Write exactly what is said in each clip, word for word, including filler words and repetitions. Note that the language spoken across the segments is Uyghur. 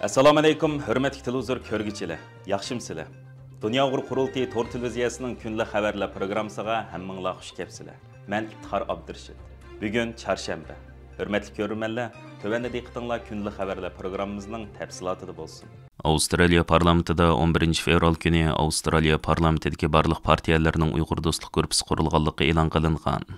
ئەسسالامۇئەلەيكۇم، ھۆرمەتلىك تېلېۋىزور كۆرگۈچىلەر، ياخشىمۇسىلەر؟ دۇنيا ئۇيغۇر قۇرۇلتىيى تور تېلېۋىزىيەسىنىڭ كۈندىلىك خەۋەرلەر پروگراممىسىغا ھەممىڭلار خۇش كەپسىلەر. مەن ئىپتىخار ئابدۇرېشىت. بۈگۈن چارشەنبە. ھۆرمەتلىك كۆرۈرمەنلەر، تۆۋەندە دىققىتىڭلار كۈندىلىك خەۋەرلەر پروگراممىمىزنىڭ تەپسىلاتىدا بولسۇن. ئاۋسترالىيە پارلامېنتىدا ئون بىرىنچى فېۋرال كۈنى ئاۋسترالىيە پارلامېنتىدىكى بارلىق پارتىيەلەرنىڭ ئۇيغۇر دوستلۇق گۇرۇپپىسى قۇرۇلغانلىقى ئېلان قىلىنغان.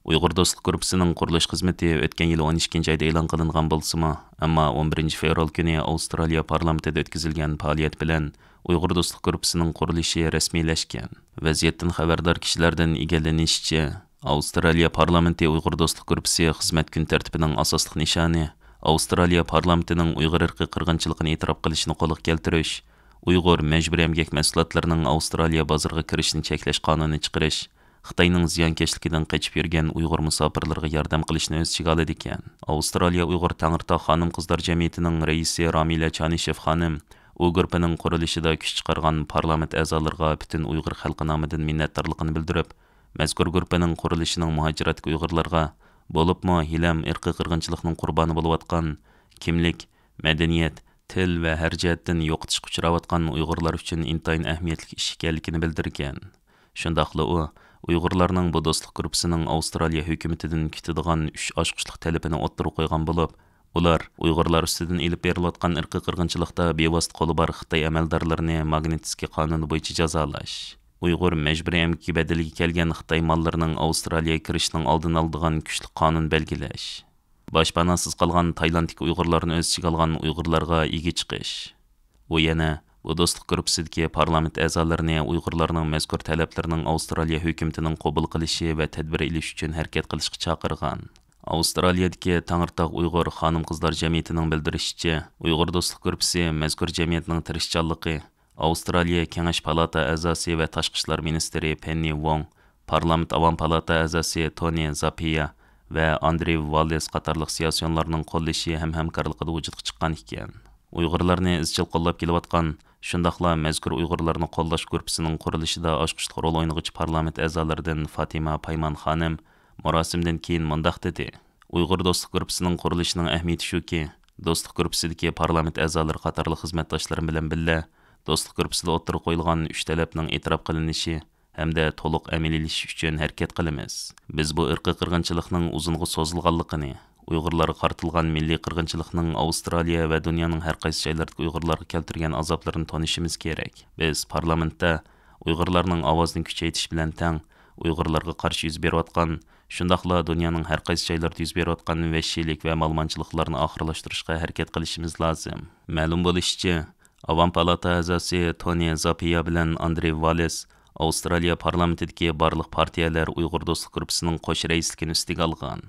ئۇيغۇر دوستلۇق گۇرۇپپىسىنىڭ قۇرۇلۇش خىزمىتى ئۆتكەن يىل ئون ئىككىنچى ئايدا ئېلان قىلىنغان بولسىمۇ، ئەمما ئون بىرىنچى فېۋرال كۈنى ئاۋسترالىيە پارلامېنتىدا ئۆتكۈزۈلگەن پائالىيەت بىلەن ئۇيغۇر دوستلۇق گۇرۇپپىسىنىڭ قۇرۇلۇشى رەسمىيلەشكەن. ۋەزىيەتتىن خەۋەردار كىشىلەردىن ئىگىلىنىشىچە، ئاۋسترالىيە پارلامېنتى ئۇيغۇر دوستلۇق گۇرۇپپىسى خىزمەت كۈن تەرتىپىنىڭ ئاساسلىق نىشانى ئاۋسترالىيە پارلامېنتىنىڭ ئۇيغۇر ئىرقىي قىرغىنچىلىقىنى ئېتىراپ قىلىشىنى قولغا كەلتۈرۈش، ئۇيغۇر مەجبۇرىي ئەمگەك مەھسۇلاتلىرىنىڭ ئاۋسترالىيە بازىرىغا كىرىشىنى چەكلەش قانۇنى چىقىرىش، خىتاينىڭ زىيانكەشلىكىدىن قېچىپ يۈرگەن ئۇيغۇر مۇساپىرلىرىغا ياردەم قىلىشنى ئۆز ئىچىگە ئالىدىكەن. ئاۋسترالىيە ئۇيغۇر تەڭرىتاغ خانىم-قىزلار جەمئىيىتىنىڭ رەئىسى رامىلە چانىشېف خانىم ئۇ گۇرۇپپىنىڭ قۇرۇلۇشىدا كۈچ چىقارغان پارلامېنت ئەزالىرىغا پۈتۈن ئۇيغۇر خەلقى نامىدىن مىننەتدارلىقىنى بىلدۈرۈپ، مەزكۇر گۇرۇپپىنىڭ قۇرۇلۇشىنىڭ مۇھاجىرەتتىكى ئۇيغۇرلارغا، بولۇپمۇ ھېلىھەم ئىرقىي قىرغىنچىلىقنىڭ قۇربانى بولۇۋاتقان، كىملىك، مەدەنىيەت، تىل ۋە ھەر جەھەتتىن يوقىتىشقا ئۇچراۋاتقان ئۇيغۇرلار ئۈچۈن ئىنتايىن ئەھمىيەتلىك ئىش ئىكەنلىكىنى بىلدۈرگەن. شۇنداقلا ئۇ ئۇيغۇرلارنىڭ بۇ دوستلۇق گۇرۇپپىسىنىڭ ئاۋسترالىيە ھۆكۈمىتىدىن كۈتىدىغان ئۈچ ئاچقۇچلۇق تەلىپىنى ئوتتۇرىغا قويغان بولۇپ، ئۇلار ئۇيغۇرلار ئۈستىدىن ئېلىپ بېرىلىۋاتقان ئىرقىي قىرغىنچىلىقتا بېۋاسىتە قولى بار خىتاي ئەمەلدارلىرىنى ماگنىتسكىي قانۇنى بويىچە جازالاش، ئۇيغۇر مەجبۇرىي ئەمگىكى بەدىلىگە كەلگەن خىتاي ماللىرىنىڭ ئاۋسترالىيەگە كىرىشىنىڭ ئالدىنى ئالىدىغان كۈچلۈك قانۇن بەلگىلەش، باشپاناسىز قالغان تايلاندتىكى ئۇيغۇرلارنى ئۆز ئىچىگە ئالغان ئۇيغۇرلارغا ئىگە چىقىش. ئۇ يەنە بۇ دوستلۇق گۇرۇپپىسىدىكى پارلامېنت ئەزالىرىنى ئۇيغۇرلارنىڭ مەزكۇر تەلەپلىرىنىڭ ئاۋسترالىيە ھۆكۈمىتىنىڭ قوبۇل قىلىشى ۋە تەدبىر ئېلىش ئۈچۈن ھەرىكەت قىلىشقا چاقىرغان. ئاۋسترالىيەدىكى تەڭرىتاغ ئۇيغۇر خانىم-قىزلار جەمئىيىتىنىڭ بىلدۈرۈشىچە، ئۇيغۇر دوستلۇق گۇرۇپپىسى مەزكۇر جەمئىيەتنىڭ تىرىشچانلىقى، ئاۋسترالىيە كېڭەش پالاتا ئەزاسى ۋە تاشقى ئىشلار مىنىستىرى پېننى ۋوڭ، پارلامېنت ئاۋام پالاتا ئەزاسى تونى زاپىيا ۋە ئاندرېي ۋاللېس قاتارلىق سىياسىيونلارنىڭ قوللىشى ھەم ھەمكارلىقىدا ۋۇجۇدقا چىققان ئىكەن. ئۇيغۇرلارنى ئىزچىل قوللاپ كېلىۋاتقان، شۇنداقلا مەزكۇر ئۇيغۇرلارنى قوللاش گۇرۇپپىسىنىڭ قۇرۇلۇشىدا ئاچقۇچلۇق رول ئوينىغۇچى پارلامېنت ئەزالىرىدىن فاتىمە پايمان خانىم مۇراسىمدىن كېيىن مۇنداق دېدى: ئۇيغۇر دوستلۇق گۇرۇپپىسىنىڭ قۇرۇلۇشىنىڭ ئەھمىيىتى شۇكى، دوستلۇق گۇرۇپپىسىدىكى پارلامېنت ئەزالىرى قاتارلىق خىزمەتداشلىرىم بىلەن بىللە، دوستلۇق گۇرۇپپىسىدا ئوتتۇرىغا قويۇلغان ئۈچ تەلەپنىڭ ئېتىراپ قىلىنىشى ھەمدە تولۇق ئەمەلىيلىشىشى ئۈچۈن ھەرىكەت قىلىمىز. بىز بۇ ئىرقىي قىرغىنچىلىقنىڭ ئۇزۇنغا سوزۇلغانلىقىنى، ئۇيغۇرلارغا قارىتىلغان مىللىي قىرغىنچىلىقنىڭ ئاۋسترالىيە ۋە دۇنيانىڭ ھەر قايسى جايلىرىدىكى ئۇيغۇرلارغا كەلتۈرگەن ئازابلىرىنى تونۇشىمىز كېرەك. بىز پارلامېنتتا ئۇيغۇرلارنىڭ ئاۋازىنى كۈچەيتىش بىلەن تەڭ، ئۇيغۇرلارغا قارشى يۈز بېرىۋاتقان، شۇنداقلا دۇنيانىڭ ھەر قايسى جايلىرىدا يۈز بېرىۋاتقان ۋەھشىيلىك ۋە مالىمانچىلىقلارنى ئاخىرلاشتۇرۇشقا ھەرىكەت قىلىشىمىز لازىم. مەلۇم بولۇشىچە، ئاۋام پالاتا ئەزاسى تونى زاپىيا بىلەن ئاندرېي ۋالېس ئاۋسترالىيە پارلامېنتىدىكى بارلىق پارتىيەلەر ئۇيغۇر دوستلۇق گۇرۇپپىسىنىڭ قوش رەئىسلىكىنى ئۈستىگە ئالغان.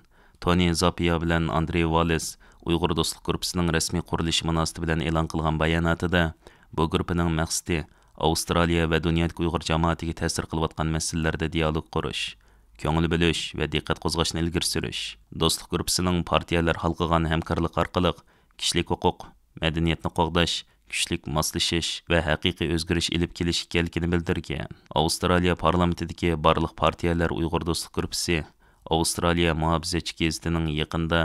تونى زاپىيا بىلەن ئاندرېي ۋالېس ئۇيغۇر دوستلۇق گۇرۇپپىسىنىڭ رەسمىي قۇرۇلۇشى مۇناسىۋىتى بىلەن ئېلان قىلغان باياناتىدا، بۇ گۇرۇپپىنىڭ مەقسىتى ئاۋسترالىيە ۋە دۇنيادىكى ئۇيغۇر جامائىتىگە تەسىر قىلىۋاتقان مەسىلىلەردە دىئالوگ قۇرۇش، كۆڭۈل بۆلۈش ۋە دىققەت قوزغاشنى ئىلگىرى سۈرۈش، دوستلۇق گۇرۇپپىسىنىڭ پارتىيەلەر ھالقىغان ھەمكارلىق ئارقىلىق كىشىلىك ھوقۇق، مەدەنىيەتنى قوغداش، كۈچلۈك ماسلىشىش ۋە ھەقىقىي ئۆزگىرىش ئېلىپ كېلىش ئىكەنلىكىنى بىلدۈرگەن. ئاۋسترالىيە پارلامېنتىدىكى بارلىق پارتىيەلەر ئۇيغۇر دوستلۇق گۇرۇپپىسى ئاۋسترالىيە مۇھاپىزەتچى گېزىتىنىڭ يېقىندا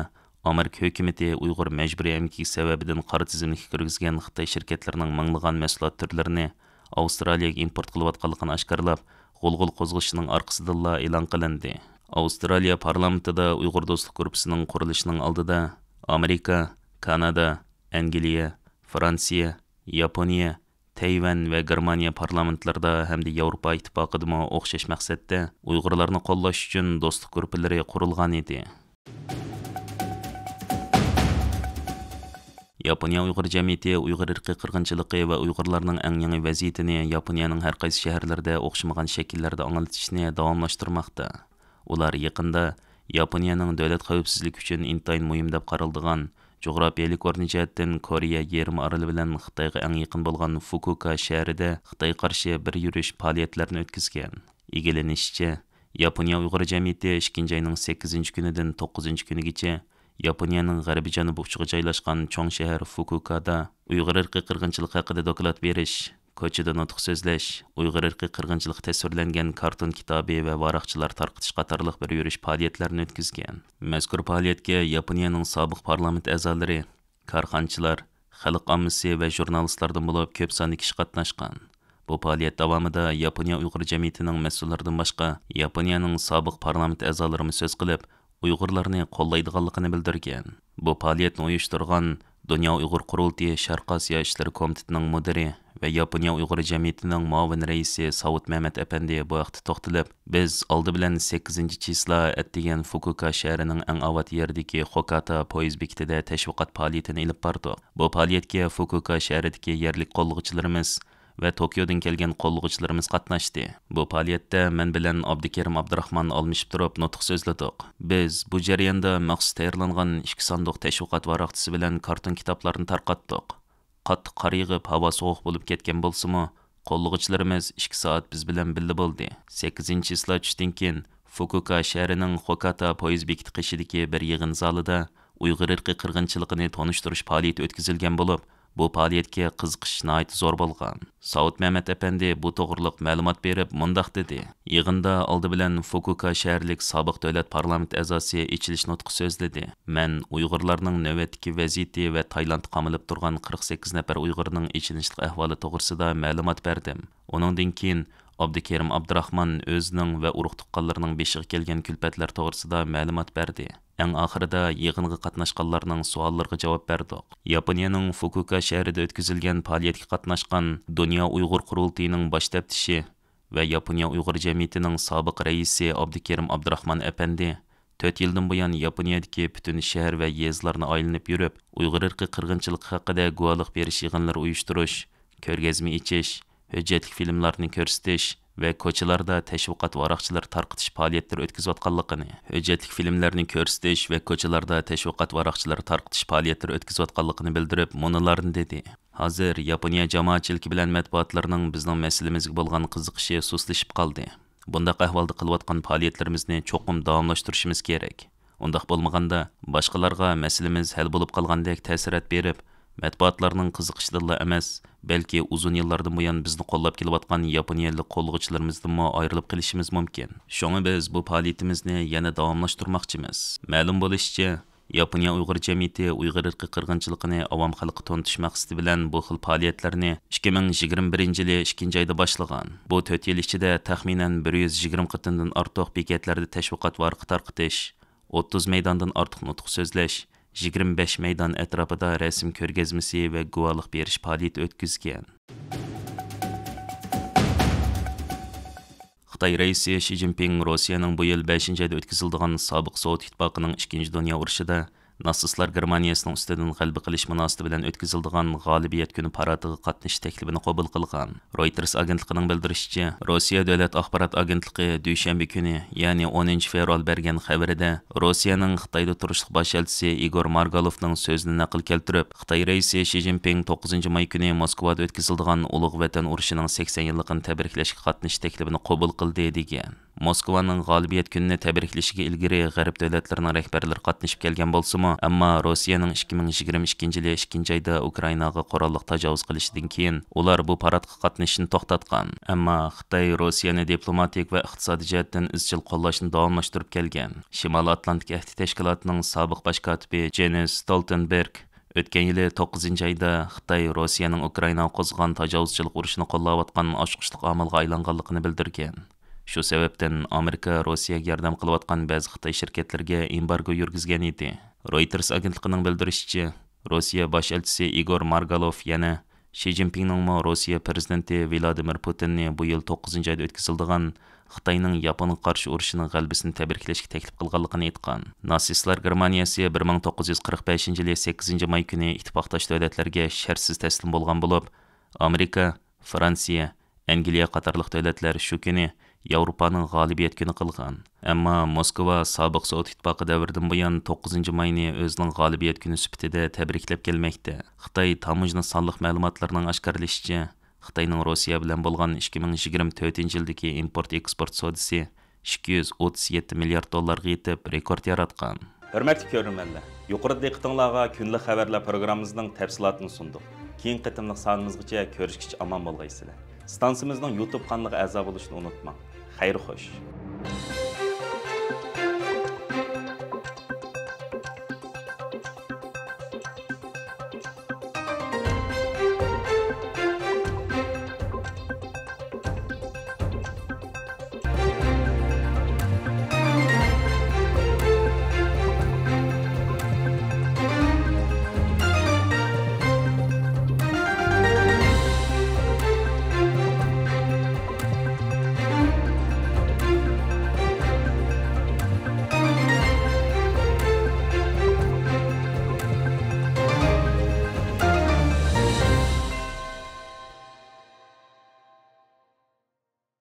ئامېرىكا ھۆكۈمىتى ئۇيغۇر مەجبۇرىي ئەمگىكى سەۋەبىدىن قارا تىزىملىككە كىرگۈزگەن خىتاي شىركەتلىرىنىڭ مىڭلىغان مەھسۇلات تۈرلىرىنى ئاۋسترالىيەگە ئىمپورت قىلىۋاتقانلىقىنى ئاشكارىلاپ، غۇلغۇلا قوزغىشىنىڭ ئارقىسىدىنلا ئېلان قىلىندى. ئاۋسترالىيە پارلامېنتىدا ئۇيغۇر دوستلۇق گۇرۇپپىسىنىڭ قۇرۇلۇشىنىڭ ئالدىدا ئامېرىكا، كانادا، ئەنگلىيە، فرانسىيە، ياپونىيە، تەيۋەن ۋە گېرمانىيە پارلامېنتلىرىدا ھەمدە ياۋروپا ئىتتىپاقىدىمۇ ئوخشاش مەقسەتتە ئۇيغۇرلارنى قوللاش ئۈچۈن دوستلۇق گۇرۇپپىلىرى قۇرۇلغانىدى. ياپونىيە ئۇيغۇر جەمئىيىتى ئۇيغۇر ئىرقىي قىرغىنچىلىقى ۋە ئۇيغۇرلارنىڭ ئەڭ يېڭى ۋەزىيىتىنى ياپونىيەنىڭ ھەر قايسى شەھەرلىرىدە ئوخشىمىغان شەكىللەردە ئاڭلىتىشنى داۋاملاشتۇرماقتا. ئۇلار يېقىندا ياپونىيەنىڭ دۆلەت خەۋپسىزلىكى ئۈچۈن ئىنتايىن مۇھىم دەپ قارىلىدىغان جۇغراپىيەلىك ئورنى جەھەتتىن كورېيە يېرىم ئارىلى بىلەن خىتايغا ئەڭ يېقىن بولغان فۇكۇئوكا شەھىرىدە خىتايغا قارشى بىر يۈرۈش پائالىيەتلەرنى ئۆتكۈزگەن. ئىگىلىنىشىچە، ياپونىيە ئۇيغۇر جەمئىيىتى ئىككىنچى ئاينىڭ سەككىزىنچى كۈنىدىن توققۇزىنچى كۈنىگىچە ياپونىيەنىڭ غەربىي جەنۇبىي ئۇچىغا جايلاشقان چوڭ شەھەر فۇكۇئوكادا ئۇيغۇر ئىرقىي قىرغىنچىلىقى ھەققىدە دوكلات بېرىش، كوچىدا نۇتۇق سۆزلەش، ئۇيغۇر ئىرقىي قىرغىنچىلىقى تەسۋىرلەنگەن كارتون كىتابى ۋە ۋاراقچىلار تارقىتىش قاتارلىق بىر يۈرۈش پائالىيەتلەرنى ئۆتكۈزگەن. مەزكۇر پائالىيەتكە ياپونىيەنىڭ سابىق پارلامېنت ئەزالىرى، كارخانىچىلار، خەلق ئاممىسى ۋە ژۇرنالىستلاردىن بولۇپ كۆپ ساندا كىشى قاتناشقان. بۇ پائالىيەت داۋامىدا ياپونىيە ئۇيغۇر جەمئىيىتىنىڭ مەسئۇللىرىدىن باشقا، ياپونىيەنىڭ سابىق پارلامېنت ئەزالىرىمۇ سۆز قىلىپ، ئۇيغۇرلارنى قوللايدىغانلىقىنى بىلدۈرگەن. بۇ پائالىيەتنى ئۇيۇشتۇرغان دۇنيا ئۇيغۇر قۇرۇلتىيى شەرقىي ئاسىيا ئىشلىرى كومىتېتىنىڭ مۇدىرى ۋە ياپونىيە ئۇيغۇر جەمئىيىتىنىڭ مۇئاۋىن رەئىسى ساۋۇت مەمەت ئەپەندى بۇ ھەقتە توختىلىپ، بىز ئالدى بىلەن سەككىزىنچى چىسلا ئەتىگەن فۇكۇئوكا شەھىرىنىڭ ئەڭ ئاۋات يېرىدىكى خوكاتا پويىز بېكىتىدە تەشۋىقات پائالىيىتىنى ئېلىپ باردۇق. بۇ پائالىيەتكە فۇكۇئوكا شەھىرىدىكى يەرلىك قوللىغۇچىلىرىمىز ۋە توكيودىن كەلگەن قوللىغۇچىلىرىمىز قاتناشتى. بۇ پائالىيەتتە مەن بىلەن ئابدۇكېرىم ئابدۇراخمان ئالمىشىپ تۇرۇپ نۇتۇق سۆزلىدۇق. بىز بۇ جەرياندا مەخسۇس تەييارلانغان ئىككى ساندۇق تەشۋىقات ۋاراقچىسى بىلەن كارتون كىتابلارنى تارقاتتۇق. قاتتىق قار يېغىپ، ھاۋا سوغۇق بولۇپ كەتكەن بولسىمۇ، قوللىغۇچىلىرىمىز ئىككى سائەت بىز بىلەن بىللە بولدى. سەككىزىنچى چىسلا چۈشتىن كېيىن، فۇكۇئوكا شەھىرىنىڭ خوكاتا پويىز بېكىتى قېشىدىكى بىر يىغىن زالىدا ئۇيغۇر ئىرقىي قىرغىنچىلىقىنى تونۇشتۇرۇش پائالىيىتى ئۆتكۈزۈلگەن بولۇپ، بۇ پائالىيەتكە قىزىقىش ناھايىتى زور بولغان. ساۋۇت مەمەت ئەپەندى بۇ توغرىلىق مەلۇمات بېرىپ مۇنداق دېدى: يىغىندا ئالدى بىلەن فۇكۇئوكا شەھەرلىك سابىق دۆلەت پارلامېنت ئەزاسى ئېچىلىش نۇتقى سۆزلىدى. مەن ئۇيغۇرلارنىڭ نۆۋەتتىكى ۋەزىيىتى ۋە تايلاندتا قامىلىپ تۇرغان قىرىق سەككىز نەپەر ئۇيغۇرنىڭ ئېچىنىشلىق ئەھۋالى توغرىسىدا مەلۇمات بەردىم. ئۇنىڭدىن كېيىن ئابدۇكېرىم ئابدۇراخمان ئۆزىنىڭ ۋە ئۇرۇق-تۇغقانلىرىنىڭ بېشىغا كەلگەن كۈلپەتلەر توغرىسىدا مەلۇمات بەردى. ئەڭ ئاخىرىدا يىغىنغا قاتناشقانلارنىڭ سوئاللىرىغا جاۋاب بەردۇق. ياپونىيەنىڭ فۇكۇئوكا شەھىرىدە ئۆتكۈزۈلگەن پائالىيەتكە قاتناشقان دۇنيا ئۇيغۇر قۇرۇلتىيىنىڭ باش تەپتىشى ۋە ياپونىيە ئۇيغۇر جەمئىيىتىنىڭ سابىق رەئىسى ئابدۇكېرىم ئابدۇراخمان ئەپەندى تۆت يىلدىن بۇيان ياپونىيەدىكى پۈتۈن شەھەر ۋە يېزىلارنى ئايلىنىپ يۈرۈپ، ئۇيغۇر ئىرقىي قىرغىنچىلىقى ھەققىدە گۇۋاھلىق بېرىش يىغىنلىرى ئۇيۇشتۇرۇش، كۆرگەزمە ئېچىش، ھۆججەتلىك فىلىملارنى كۆرسىتىش ۋە كوچىلاردا تەشۋىقات ۋاراقچىلىرى تارقىتىش پائالىيەتلىرى ئۆتكۈزۈۋاتقانلىقىنى، ھۆججەتلىك فىلىملارنى كۆرسىتىش ۋە كوچىلاردا تەشۋىقات ۋاراقچىلىرى تارقىتىش پائالىيەتلىرى ئۆتكۈزۈۋاتقانلىقىنى بىلدۈرۈپ، مۇنۇلارنى دېدى: ھازىر ياپونىيە جامائەتچىلىكى بىلەن مەتبۇئاتلىرىنىڭ بىزنىڭ مەسىلىمىزگە بولغان قىزىقىشى سۇسلىشىپ قالدى. بۇنداق ئەھۋالدا قىلىۋاتقان پائالىيەتلىرىمىزنى چوقۇم داۋاملاشتۇرۇشىمىز كېرەك. ئۇنداق بولمىغاندا، باشقىلارغا مەسىلىمىز ھەل بولۇپ قالغاندەك تەسىرات بېرىپ، مەتبۇئاتلارنىڭ قىزىقىشىدىنلا ئەمەس، بەلكى ئۇزۇن يىللاردىن بۇيان بىزنى قوللاپ كېلىۋاتقان ياپونىيەلىك قوللىغۇچىلىرىمىزدىنمۇ ئايرىلىپ قېلىشىمىز مۇمكىن. شۇڭا بىز بۇ پائالىيىتىمىزنى يەنە داۋاملاشتۇرماقچىمىز. مەلۇم بولۇشىچە، ياپونىيە ئۇيغۇر جەمئىيىتى ئۇيغۇر ئىرقىي قىرغىنچىلىقىنى ئاۋام خەلققە تونۇتۇش مەقسىتى بىلەن بۇ خىل پائالىيەتلەرنى ئىككى مىڭ يىگىرمە بىرىنچى يىلى ئىككىنچى ئايدا باشلىغان. بۇ تۆت يىل ئىچىدە تەخمىنەن بىر يۈز يىگىرمە قېتىمدىن ئارتۇق بېكەتلەردە تەشۋىقات ۋارىقى تارقىتىش، ئوتتۇز مەيداندىن ئارتۇق نۇتۇق سۆزلەش، يىگىرمە بەش مەيدان ئەتراپىدا رەسىم كۆرگەزمىسى ۋە گۇۋاھلىق بېرىش پائالىيىتى ئۆتكۈزگەن. خىتاي رەئىسى شى جىنپىڭ روسىيەنىڭ بۇ يىل بەشىنچى ئايدا ئۆتكۈزۈلىدىغان سابىق سوۋېت ئىتتىپاقىنىڭ ئىككىنچى دۇنيا ئۇرۇشىدا ناتسىستلار گېرمانىيەسىنىڭ ئۈستىدىن غەلىبە قىلىش مۇناسىۋىتى بىلەن ئۆتكۈزۈلىدىغان غالىبىيەت كۈنى پاراتىغا قاتنىشىش تەكلىپىنى قوبۇل قىلغان. رويتېرس ئاگېنتلىقىنىڭ بىلدۈرۈشىچە، روسىيە دۆلەت ئاخبارات ئاگېنتلىقى دۈشەنبە كۈنى، يەنى ئونىنچى فېۋرال بەرگەن خەۋىرىدە، روسىيەنىڭ خىتايدا تۇرۇشلۇق باش ئەلچىسى ئىگور مارگالوفنىڭ سۆزىنى نەقىل كەلتۈرۈپ، خىتاي رەئىسى شى جىنپىڭ توققۇزىنچى ماي كۈنى موسكۋادا ئۆتكۈزۈلىدىغان ئۇلۇغ ۋەتەن ئۇرۇشىنىڭ سەكسەن يىللىقىنى تەبرىكلەشكە قاتنىشىش تەكلىپىنى قوبۇل قىلدى، دېگەن. موسكۋانىڭ غالىبىيەت كۈنىنى تەبرىكلىشىگە ئىلگىرى غەرب دۆلەتلىرىنىڭ رەھبەرلىرى قاتنىشىپ كەلگەن بولسىمۇ، ئەمما روسىيەنىڭ ئىككى مىڭ يىگىرمە ئىككىنچى يىلى ئىككىنچى ئايدا ئۇكرائىناغا قوراللىق تاجاۋۇز قىلىشىدىن كېيىن، ئۇلار بۇ پاراتقا قاتنىشىشنى توختاتقان. ئەمما خىتاي روسىيەنى دىپلوماتىك ۋە ئىقتىسادىي جەھەتتىن ئىزچىل قوللاشنى داۋاملاشتۇرۇپ كەلگەن. شىمالىي ئاتلانتىك ئەھدى تەشكىلاتىنىڭ سابىق باش كاتىپى جېنس ستولتېنبېرگ ئۆتكەن يىلى توققۇزىنچى ئايدا خىتاي روسىيەنىڭ ئۇكرائىناغا قوزغىغان تاجاۋۇزچىلىق ئۇرۇشىنى قوللاۋاتقان ئاچقۇچلۇق ئامىلغا ئايلانغانلىقىنى بىلدۈرگەن. شۇ سەۋەبتىن ئامېرىكا روسىيەگە ياردەم قىلىۋاتقان بەزى خىتاي شىركەتلىرىگە ئېمبارگو يۈرگۈزگەن ئىدى. رويتېرس ئاگېنتلىقىنىڭ بىلدۈرۈشىچە، روسىيە باش ئەلچىسى ئىگور مارگالوف يەنە شى جىنپىڭنىڭمۇ روسىيە پىرېزىدېنتى ۋلادىمىر پۇتىننى بۇ يىل توققۇزىنچى ئايدا ئۆتكۈزۈلىدىغان خىتاينىڭ ياپونغا قارشى ئۇرۇشىنىڭ غەلىبىسىنى تەبرىكلەشكە تەكلىپ قىلغانلىقىنى ئېيتقان. ناتسىستلار گېرمانىيەسى بىر مىڭ توققۇز يۈز قىرىق بەشىنچى يىلى سەككىزىنچى ماي كۈنى ئىتتىپاقداش دۆلەتلەرگە شەرتسىز تەسلىم بولغان بولۇپ، ئامېرىكا، فرانسىيە، ئەنگلىيە قاتارلىق دۆلەتلەر شۇ كۈنى ياۋروپانىڭ غالىبىيەت كۈنى قىلغان. ئەمما موسكۋا سابىق سوۋېت ئىتتىپاقى دەۋرىدىن بۇيان توققۇزىنچى ماينى ئۆزىنىڭ غالىبىيەت كۈنى سۈپىتىدە تەبرىكلەپ كەلمەكتە. خىتاي تاموژنا سانلىق مەلۇماتلىرىنىڭ ئاشكارىلىشىچە، خىتاينىڭ روسىيە بىلەن بولغان ئىككى مىڭ يىگىرمە تۆتىنچى يىلدىكى ئىمپورت ئېكسپورت سودىسى ئىككى يۈز ئوتتۇز يەتتە مىليارد دوللارغا يېتىپ، رېكورت ياراتقان. ھۆرمەتلىك كۆرۈرمەنلەر، يۇقىرىدا دىققىتىڭلارغا كۈندىلىك خەۋەرلەر پروگراممىمىزنىڭ تەپسىلاتىنى سۇندۇق. كېيىنكى قېتىملىق سانىمىزغىچە كۆرۈشكىچە ئامان بولغايسىلەر. ئىستانسىمىزنىڭ يۇتۇب قانىلىغا ئەزا بولۇشنى ئۇنتۇماڭ. خەير خوش.